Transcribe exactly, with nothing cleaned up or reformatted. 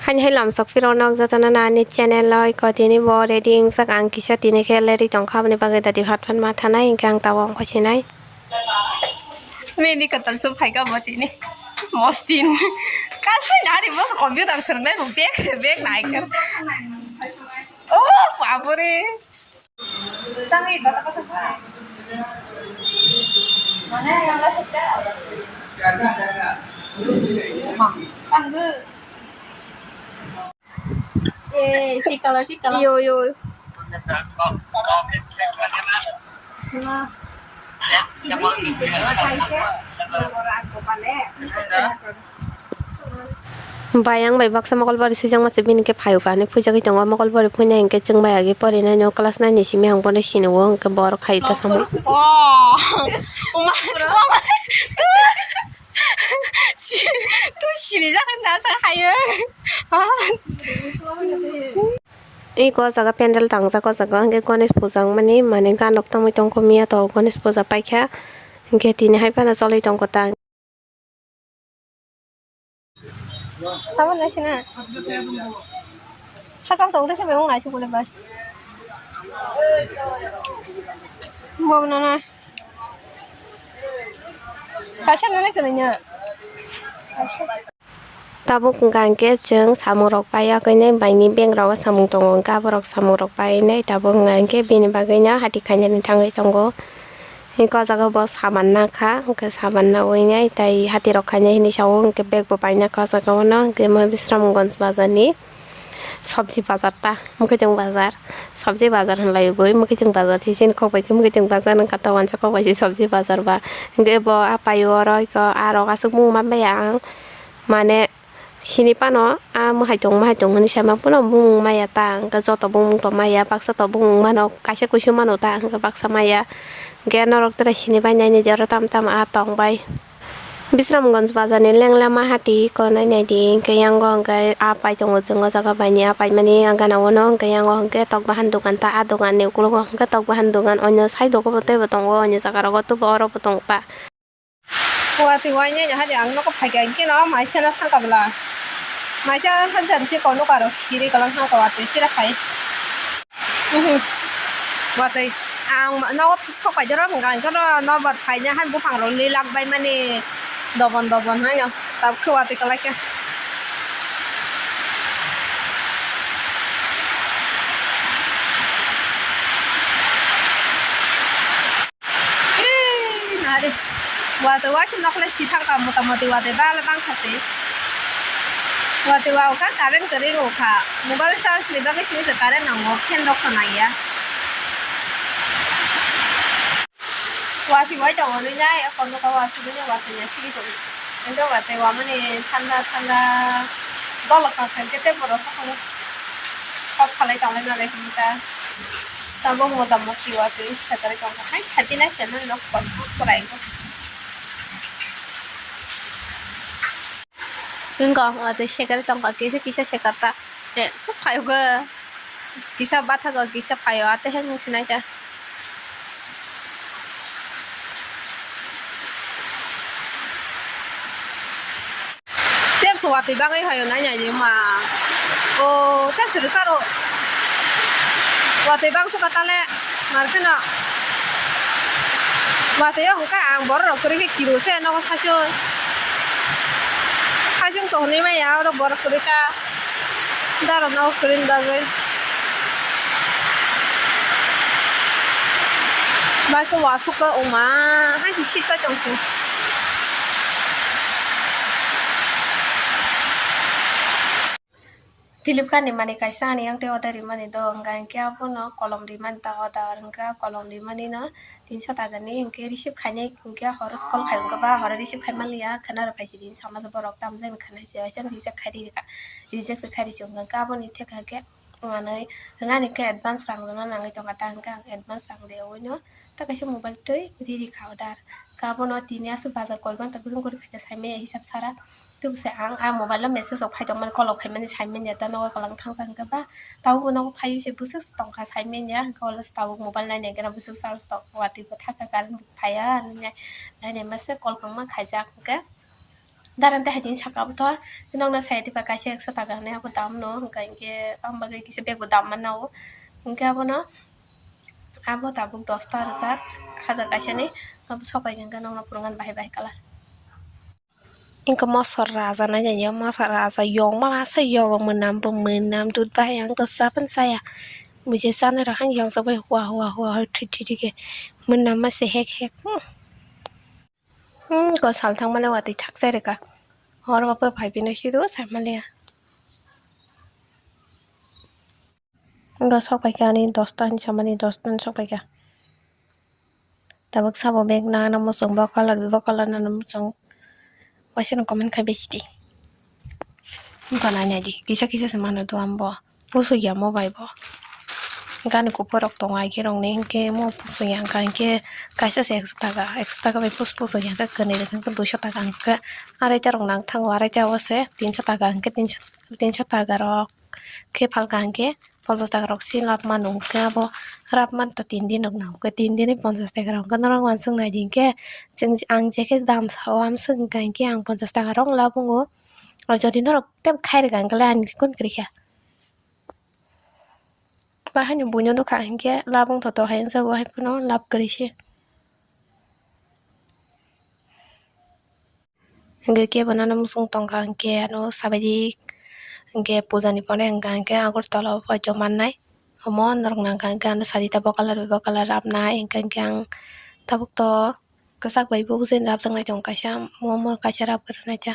Ani hai lamsok phiro nok jotono na ani channel o iko tini bo ready wngjak, ang kisa tini khe lerwi tongkha, aboni bagwi dadi hot hot ma thanai, hinkhe ang tabuk ongkha sinai. Mini kwtal chum phaikha bo tini. Mostin. Kasai nari bo computer swrwngnai bo bag, bag naikhe. Oh, babore. Tangwi bata bata kha. Mane yang la hekta. Ma, tangwi. Eh, si color, si color. Yo, yo. Sima. Bai, ang bai baksa Mokolbari swijak masa bini khe phayuka hinwi phuijagwi tongo. Mokolbari phuinai hinkhe chwng bai agi porinai no class nine ni simi ang bono sinio hinkhe borok khai ta samo. Oh, uma, uma, tu, tu sinijak hinda sa hayo. Iko o jaga pendel tangjak, o jaga hinkhe Ganesh puja wngmani, mane ganok tangwi tongkho miya to Ganesh puja paikha, hinkhe tini hai phano choli tongkho ta. Abo naisina. Khachang tong rikhe bai wng naisuk le bai. Bo nana. Kaisa nana kwrwino. Tabuk hwnkha hinkhe chwng samung rok pai ya khe nai baini bank rogo samung tongo, hinkhe aborok samung rok painai tabuk hwnkha hinkhe bini bagwino hati khainani thangwi tongo. Hinkhe o jaga bo saban nakha, hinkhe saban nawi nai tai hati rok khainai hinwi sao, hinkhe bag bo painakha o jaga o no, hinkhe omo Bisramganj bazar ni sobji bazar ta, mwkhwtwng bazar, sobji bazar hinlai bo, mwkhwtwng bazar se chini kok bai khe mwkhwtwng bazar wngkha, ta uansa kok bai se sobji bazar ba, hinkhe bo a paio oro iko a rok aswk mungma maya ang mane. Sini phano a mwhai tong, mwhai tong hinwi sama phano bumung maya ta, hwnkhe joto bumung tong maya, baksa to bumung mano, kaisa kuisu mano ta, hwnkhe baksa maya. Hwnkhe norok tere sini bai nai nai di oro tamo tamo a tong bai. Bisramganj bazar ni lengla mahati iko nai nai di, hwnkhe yango hwnkhe a pai tongo chwng o jaga bai ni a pai mani a gana o no, hwnkhe yango hwnkhe tok bahan dogan ta, a dogan ni ukulogo hwnkhe tok bahan dogan, onyo side rogo bo teibo tongo, onyo jaga rogo teibo oro bo tong ta. Watwi wainai no hadi ang nogo phaikha, hinkhe no maisa no thangkha bwla. Maisa hansa hanse kono karo siri kalang thangkha watwi sira khai. Mhm. Watwi ang ma-, nogo sok pai doro hwnka hinkhe no nobar phaina han buphang rok lilak bai mani dobon dobon haino tabuk khe watwi kwlai khe. Ei, nari. Watwi waisa nokle si thangkha, motamoti watwi bale bangkha se. Watwi wa kha current kwrwi wngkha. Mobile charge ni bagwi simi se current nango, fan rok to nangya. Watwi wai tongo nini, eko nokha watwi nini watwi ya sigi tongo. Endo watwi wamani thanda thanda dolok kha khe tei borok sakao kok salai tonglai nalai hwnwi ta. Tabuk motamoti watwi sekarwi tongkha hai, thati nai se mani nok kotor korai wngkha. Wngkha watwi sekarwi tongkha, kisa kisa sekarta. Eh, phayokhe kisa bathago, kisa phaio, athe heng sinai ta. Tebso watwi bagwi hayo nai nai ma. O tebso de saro. Watwi bangso ka tale. Mar kheno. Watwi o hwnkha ang borok rok kwrwi khe kiro se nogo saichung. Saichung to hwnwi maya oro borok kwrwi ka. Daro nogo kwrwini bagwi. Bai khe wasuk khe oma hai se siksa tong khe. Flipkart ni manwi kaisa ani yang tei order rimani do, hwnka hinkhe abono kolom rimani ta order, hwnka kolom rimani no tinso taka ni, hinkhe receive khainai hinkhe horo call khai hwnka ba horo receive khai manliya, khwna rw phai sidi hinwi sama borok tamjani khwna se waisa reject khai rika, reject se khai risi hwnka hinkhe aboni theka hinkhe. Manwi rwnani khe advance rang rwna nangwi tongkha, ta hwnkhe ang advance rang rwyaui no ta kaisa mobile twi riri kha order. Khe abono tini aswk bazar koi ghonta bwswk kwrwi phaikha saimanya hisab sara. Tubuse ang a mobile o message rok phai tongmani, call rok phaimani saimanya, ta nogo kwlwng thangsa hwnkhe ba tabukbo nogo phaiwi se bwswk se tongkha saimanya, hwnkhe ulo se tabuk mobile nainai gana bwswk charge tok watwi bo thaka current bo phaiya hinwi nainai masa call kwbangma khaijak hwnkhe. Darante hai tini saka abo to, nokno saya tipa kaisa ekso taka hinwi abo dam no, hwnkha hinkhe ang bagwi kisa bag bo dam manna o. Hinkhe abono abo tabuk dosta rwjak, hajar kaisa ni, abo sopai hinkhe nokno phurungani bahai bahai colour. Hinkhe moso raja nai nai, moso raja yong ma masa yogo mwnam bo mwnam dud bahai ang kwchap phano chaya. Buji chanai rok hang yong jagwi hua hua hua hua thwi thwi thwi khe mwnam ma se hek hek. Hmm, ko sal thang male watwi thak chai rwkha. Hor bo phai phai phino khido sai maliya. Wngo sok paikha ani dosta hinwi samani dosta hinwi sok paikha. Tabuk sabo bag nana muchung bo colour bo colour nana muchung. Waisa no comment khai besi di. Wngkha nai nai di kisa kisa se mano duam bo. Pusu ya mo bai bo. Gani kuphu rok tongo ai khe rong ni hinkhe mo pusu ya wngkha hinkhe kaisa se ekso taka ekso taka bai pusu pusu ya khe kwnwi rok hinkhe duiso taka hinkhe arai ta rok nang thango arai ta o se tinso taka hinkhe tinso taka rok. Khe phalka hinkhe ponchas taka rok se lab mano hinkhe abo rab man ta tin din rok nango hinkhe tin din ni ponchas taka rok hinkhe norok uansuk nai di hinkhe chwng ang je khe dam sa o amswk hinkha hinkhe ang ponchas taka rok lab wngo. O jodi norok tei khai rwkha hinkhe le ani khe kun kwrwi kha. Bahaino buino nukha hinkhe lab wngthoto hai wngjago hai phano lab kwrwi se. Hinkhe kebo nano muchung tongkha hinkhe ano sabaidi hinkhe puja ni pore wngkha hinkhe Agartala o poito mannai omo norok nangkha hinkhe ano sadi ta bo colour bai bo colour rabnai hinkhe hinkhe ang tabuk to kwchak bai bo bujui rabjaknai tongo kaisa omo kaisa rab kwrwknai ta.